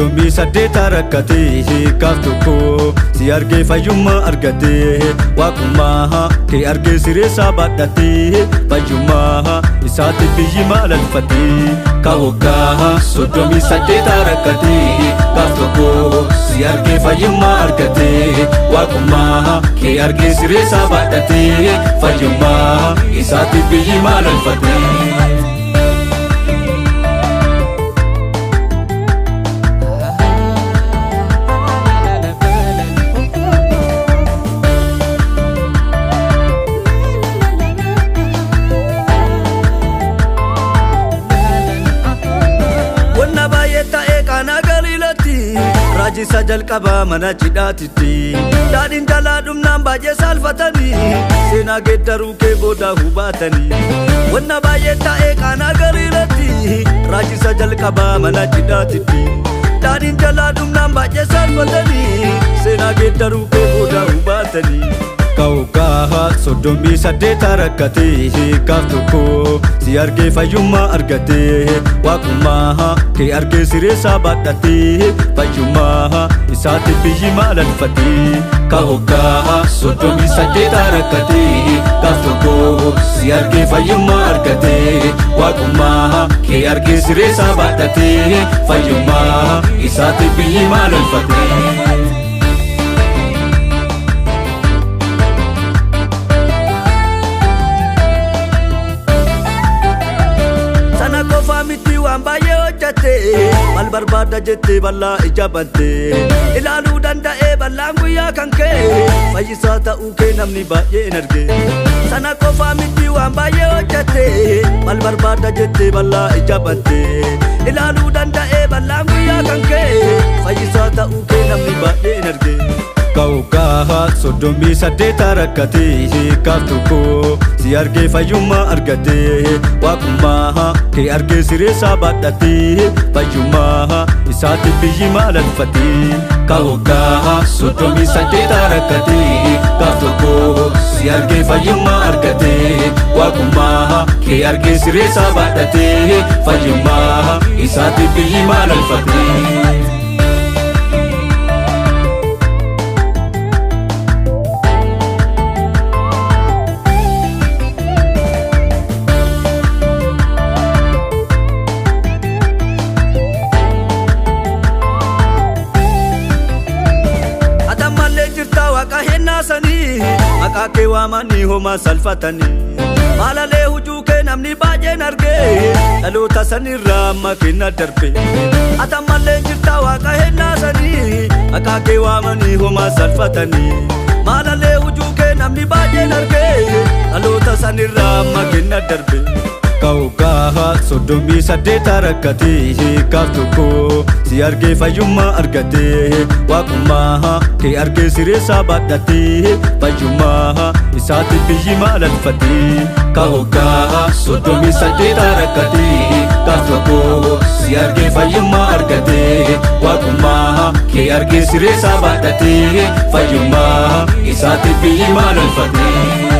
38 rakkatee gaaf tokko si argee fayyummaa argatee, waaqummaa kee argee sireessaa baadhatee, fayyummaa isaatti biyyi maalalfatee. Ka waggaa 38 rakkatee gaaf tokko si argee fayyummaa argatee, waaqummaa kee argee sireessaa baadhatee, fayyummaa isaatti biyyi maalalfatee. Wanna baay'ee ta'ee Qaanaa Galiilatti, raajisa jalqabaa mana cidhaatitti. Daadhiin jalaa dhumnaan baay'ee saalfatanii, seenaa geeddaruu kee booda hubatanii. Wanna baay'ee ta'ee Qaanaa Galiilatti, raajisa jalqabaa mana cidhaatitti. Daadhiin jalaa dhumnaan baay'ee saalfatanii, seenaa geeddaruu kee booda hubatanii. Ka waggaa 38 rakkatee gaaf tokko si argee fayyummaa argatee, waaqummaa kee argee sireessaa baadhatee, fayyummaa isaatti biyyi maalalfatee. Ka waggaa 38 rakkatee gaaf tokko si argee fayyummaa argatee, waaqummaa kee argee sireessaa baadhatee, fayyummaa isaatti biyyi maalalfatee. Sana qofaa miti, waan baay'ee hojjette. Maal barbaada jettee bal'aa ija bante, ilaaluu danda'ee bal'aan guyyaa kan kee, fayyisaa ta'uu kee namni baay'een arge. Sana qofaa miti, waan baay'ee hojjette. Maal barbaada jettee bal'aa ija bante, ilaaluu danda'ee bal'aan guyyaa kan kee, fayyisaa ta'uu kee namni baay'een arge. Ka waggaa 38 rakkatee gaaf tokko si argee fayyummaa argatee, waaqummaa kee argee sireessaa baadhatee, fayyummaa isaatti biyyi maalalfatee. Ka waggaa 38 rakkatee gaaf tokko si argee fayyummaa argatee, waaqummaa kee argee sireessaa baadhatee, fayyummaa isaatti biyyi maalalfatee. Atammallee jirta waaqa hennaasanii, maqaa kee waamanii homaa salfatanii. Maalalee hujuu kee namni baay'een argee, dhaloota sanirraa amma kenna darbe. Atammallee jirta waaqa hennaasanii, maqaa kee waamanii homaa salfatanii. Maalalee hujuu kee namni baay'een argee, dhaloota sanirraa amma kenna darbe. Ka waggaa 38 rakkatee gaaf tokko si argee fayyummaa argatee, waaqummaa kee argee sireessaa baadhatee, fayyummaa isaatti biyyi maalalfatee. Ka waggaa 38 rakkatee gaaf tokko si argee fayyummaa argatee, waaqummaa kee argee sireessaa baadhatee, fayyummaa isaatti biyyi maalalfatee.